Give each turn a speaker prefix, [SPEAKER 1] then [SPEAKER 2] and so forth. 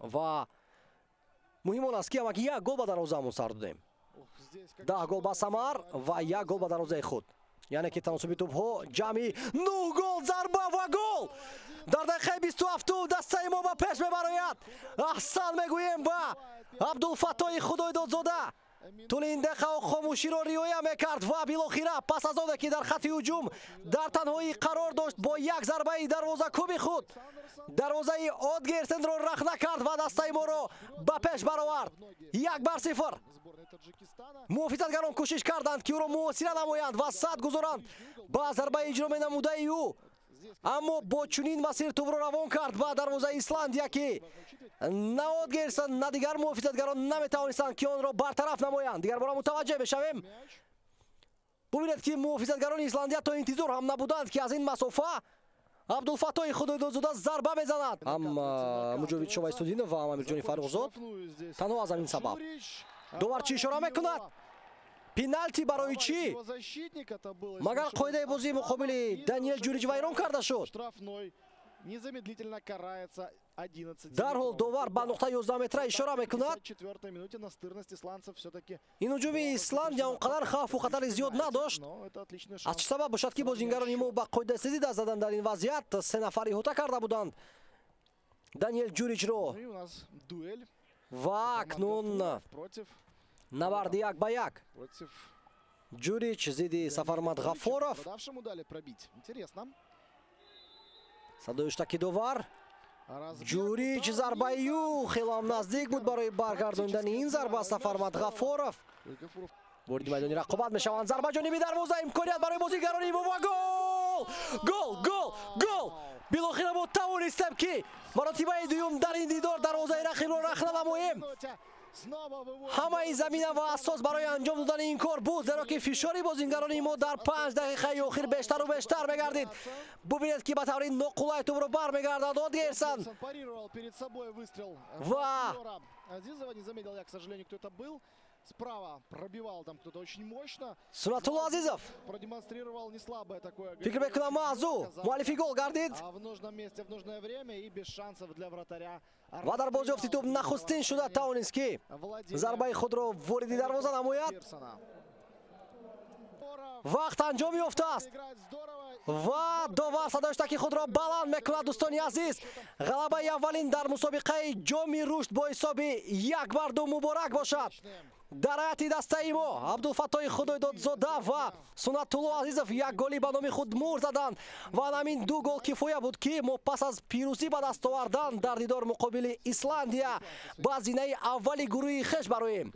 [SPEAKER 1] Ва муҳим он аст, ки ҳамагӣ як гол ба дарвозаамон сар додем. 10 гол ба самар ва як гол ба дарвозаи худ. Яъне ки таносуби тӯбҳо ҷамъи 9 гол. Зарба ва гол! Дар дақиқаи 27 дастаи мо ба пеш мебарояд. Аҳсан мегӯем ба Абдулфаттоҳи Худойдодзода. Тӯли ин дақиқаҳо хомӯширо риоя мекард ва билохира пас аз оне ки дар хатти ҳуҷум дар танҳоӣ қарор дошт, бо як зарбаи дарвозакӯби худ дарвозаи Одгерсенро рахна кард ва дастаи моро ба пеш баровард, 1-0. Муҳофизатгарон кӯшиш карданд, ки ӯро муҳосира намоянд ва сад гузоранд ба зарбаи иҷро менамудаи ӯ, аммо бо чунин масир тӯбро равон кард ба дарвозаи Исландия, ки на Одгерсон, на дигар муҳофизатгарон наметавонистанд, ки онро бартараф намоянд. Дигарбора мутаваҷҷеҳ мешавем. Бубинед, ки муҳофизатгарони Исландия то интизор ҳам набуданд, ки аз ин масофа Абдулфаттоҳи Худойдодзода зарба мезанад. Ҳам Муҷовид Шовайсудинов ва ҳам Амирҷони Фаррухзод танҳо аз ҳамин сабаб. Довар чӣ ишора мекунад? Пеналти барои чӣ? Магар қоидаи бозии муқобили Даниэл Ҷурич вайрон карда шуд? Дарҳол довар ба нуқтаи 11 метра ишора мекунад. Ин ҳуҷуми Исландия он қадар хавфу хатари зиёд надошт. Аз чӣ сабаб бошад, ки бозингарони мо ба қоидасезӣ даст заданд дар ин вазъият? Се нафар иҳота карда буданд Даниэл Ҷуричро. Ва акнун набарди 1-1. Ҷурич зидди Сафармад Ғаффоров. Садои штаки довар. Ҷурич, зарбаи ӯ хелам наздик буд барои баргардондани ин зарба Сафармад Ғаффоров. Вориди майдони рақобат мешаванд. Зарба ҷониби дарвоза, имконият барои бозигарони мо ва гол! Гол, гол, гол! Билохира мо тавонистем, ки маротибаи дуюм дар ин дидор дарвозаи рақибро рахна намоем. Ҳамаи замина ва асос барои анҷом додани ин кор буд, зеро ки фишори бозингарони мо дар 5 дақиқаи охир бештару бештар мегардид. Бубинед, ки ба таври ноқулай тӯбро бармегардад Одгерсон ва
[SPEAKER 2] Справа пробивал там кто-то очень мощно.
[SPEAKER 1] Сунатулло Азизов.
[SPEAKER 2] Продемонстрировал не слабое такое.
[SPEAKER 1] Фикр мекунам, аз ӯ муаллифи гол гардид.
[SPEAKER 2] В нужном месте, в нужное время и без шансов для вратаря.
[SPEAKER 1] Ва дар бозёфти тӯб нахустин шуда тавонист, ки зарбаи худро вориди дарвоза намояд. Вақт анҷом ёфтааст ва довар садои штаки худро баланд мекунад. Дӯстони азиз, ғалабаи аввалин дар мусобиқаи Ҷоми Рушд бо ҳисоби 1-2 муборак бошад. Дар ҳайати дастаи мо Абдулфаттоҳи Худойдодзода ва Сунатулло Азизов як голи ба номи худ муҳр заданд ва ҳамин ду гол кифоя буд, ки мо пас аз пирӯзӣ ба даст овардан дар дидор муқобили Исландия ба зинаи аввали гурӯҳи хеш бароем.